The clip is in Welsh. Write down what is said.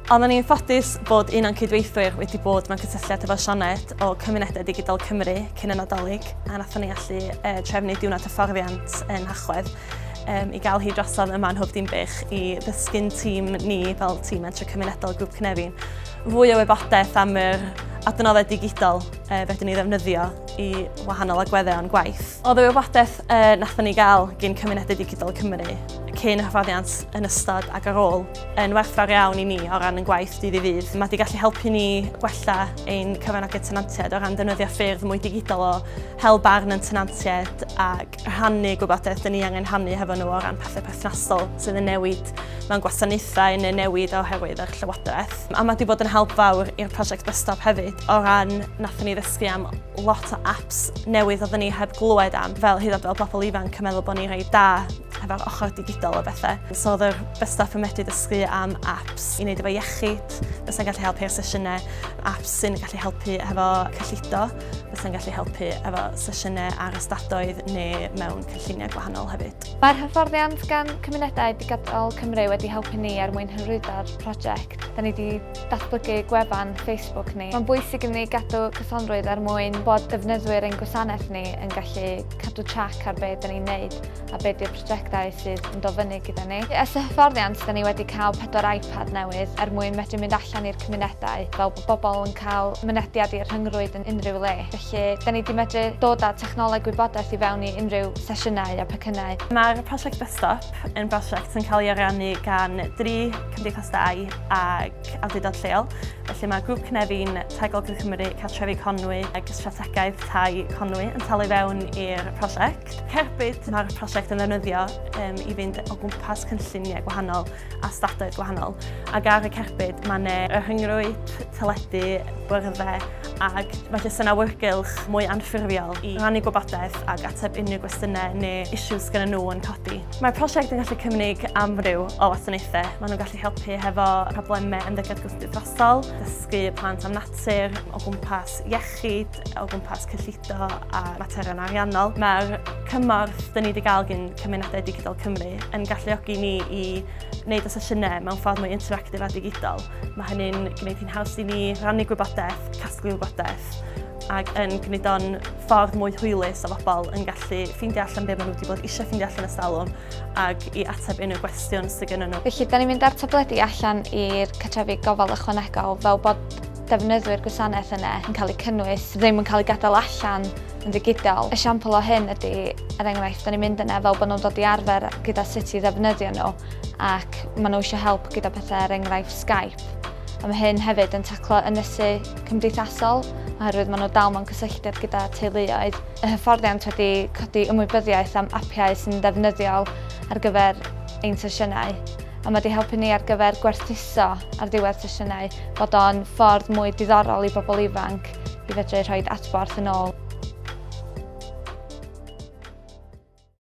Oedden ni'n ffodus bod un o'n cydweithwyr wedi bod mewn cysylltiad efo Sioned o Cymunedau Digidol Cymru cyn y Nadolig, a nathon ni allu trefnu diwrnod hyfforddiant yn Nhachwedd i gael hi drosodd yma yn Hwb Dinbych i ddysgu'n tîm ni fel tîm Mentrau Cymunedol Grŵp Cynefin fwy o wybodaeth am yr adnoddau digidol fedrwn ni ddefnyddio i wahanol agweddau o'n gwaith. Oedd y wybodaeth nathon ni gael gyn Cymunedau Digidol Cymru cyn y hyfforddiant, yn ystod ac ar ôl yn werthfawr iawn i ni o ran yn gwaith dydd i ddydd. Mae wedi gallu helpu ni gwella ein cyfranogiad tenantiaid o ran defnyddio ffyrdd mwy digidol o hel barn yn tenantiaid ac rhannu gwybodaeth dyn ni angen rhannu hefo nhw o ran pethau perthnasol sydd yn newid mewn gwasanaethau neu newid oherwydd yr llywodraeth. A mae wedi bod yn help fawr i'r prosiect Bus Stop hefyd o ran nathon ni ddysgu am lot o apps newydd oedden ni heb glywed am, fel hyd yn oed fel bobl ifanc yn meddwl bod ni'n rhai da hefo'r ochr digidol o bethau. So oedd yr bus stop yn medru dysgu am apps i wneud efo iechyd, fysa'n gallu helpu ar sesiynau, apps sy'n gallu helpu efo cyllido, fysa'n gallu helpu efo sesiynau ar ystadoedd neu mewn cynlluniau gwahanol hefyd. Mae'r hyfforddiant gan Cymunedau Digidol Cymru wedi helpu ni er mwyn hyrwyddo'r prosiect. Da ni wedi datblygu gwefan Facebook ni. Mae'n bwysig i ni gadw cysonrwydd er mwyn bod defnyddwyr ein gwasanaeth ni yn gallu cadw trac ar be da ni'n neud a be di'r prosiectau sydd yn dod fyny gyda ni. Ers y hyfforddiant, da ni wedi cael 4 iPad newydd er mwyn medru mynd allan i'r cymunedau fel bod bobl yn cael mynediad i'r rhyngrwyd yn unrhyw le. Felly, da ni wedi medru dod â technoleg gwybodaeth i fewn i unrhyw sesiynau a pecynnau. Mae'r prosiect Bus Stop yn brosiect sy'n cael ei ariannu gan dri cymdeithas dai ac awdurdod lleol. Felly mae Grŵp Cynefin, Tai Gogledd Cymru, Cartrefi Conwy ac Strategaeth Tai Conwy yn talu fewn i'r prosiect. Cerbyd mae'r prosiect yn ddefnyddio i fynd o gwmpas cynlluniau gwahanol a stadoedd gwahanol. Ac ar y cerbyd mae yna y rhyngrwyd, teledu, byrddau ac mae jyst yn awyrgylch mwy anffurfiol i rannu gwybodaeth ac ateb unrhyw gwestiynau neu issues gyda nhw yn codi. Mae'r prosiect yn gallu cynnig amryw o wasanaethau. Maen nhw'n gallu helpu hefo problemau ymddygiad gwrthgymdeithasol, dysgu plant am natur, o gwmpas iechyd, o gwmpas cyllido a materion ariannol. Mae'r cymorth dyn ni wedi gael gan Cymunedau Digidol Cymru yn galluogi ni i wneud y sesiynau mewn ffordd mwy interactif a digidol. Mae hynny'n gwneud hi'n haws i ni rannu gwybodaeth, casglu gwybodaeth ac yn gwneud o'n ffordd mwy hwylus o bobl yn gallu ffeindio allan be maen nhw wedi bod eisiau ffeindio allan ers talwm ac i ateb unrhyw gwestiwn sydd gen nhw. Felly, da ni'n mynd â'r tabledi allan i'r cartrefi gofal ychwanegol fel bod defnyddwyr gwasanaeth yna yn cael eu cynnwys, ddim yn cael eu gadael allan yn ddigidol. Esiampl o hyn ydy, er enghraifft, da ni'n mynd yna fel bod nhw'n dod i arfer gyda sut i ddefnyddio nhw ac maen nhw eisiau help gyda pethau, er enghraifft Skype. A mae hyn hefyd yn taclo ynysu cymdeithasol oherwydd maen nhw dal mewn cysylltiad gyda teuluoedd. Y hyfforddiant wedi codi ymwybyddiaeth am apiau sy'n ddefnyddiol ar gyfer ein sesiynau. A mae wedi helpu ni ar gyfer gwerthuso ar ddiwedd sesiynau bod o'n ffordd mwy diddorol i bobl ifanc i fedru rhoi adborth yn ôl.